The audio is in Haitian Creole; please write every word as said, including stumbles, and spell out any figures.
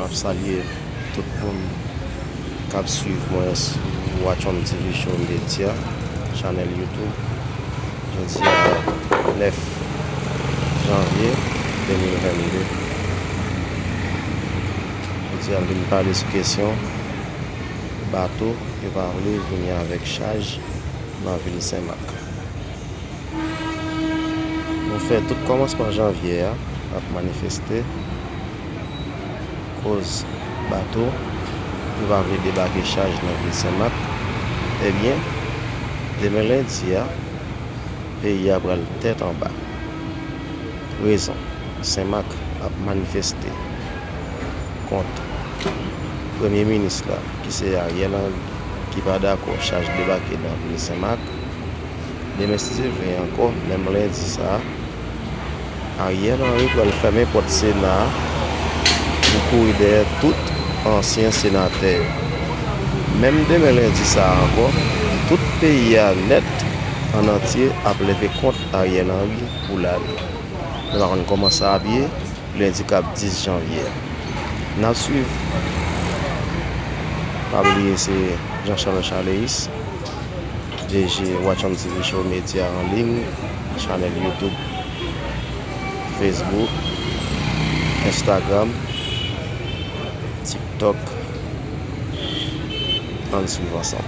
M ap salye tout moun k ap swiv mwen sou Watchon T V Show Media, chanèl YouTube. Jodi a nèf janvye de mil venn de. Jodi a m vin pale sou kesyon bato yo pa vle vini avèk chaj nan vil Senmak. Nou fè tout kòmansman janvye a ap manifeste koz bato yo pa vle debake chaj nan vil Senmak. Ebyen, demen lendi a, peyi a pral tèt anba. Rezon, Senmak ap manifeste kont premye minis la, ki se Ariel Henry, ki pa dakò chaj debake nan vil Senmak. Demen, si Dye vle ankò, menm lendi sa a, Ariel Henry pral fèmen pòt Sena a pou kouri dèyè tout ansyen senatè yo. Menm demen lendi sa a ankò, tout peyi a nèt an antye ap leve kont Ariel Henry pou lari. Nou pa konn kòman sa ap ye lendi k ap dis janvye a. N ap swiv. Pa bliye se Jean Charles Charleis, D G Watchon T V Show Media an liy, chanèl YouTube, Facebook, Instagram, TikTok. Ann swiv ansanm.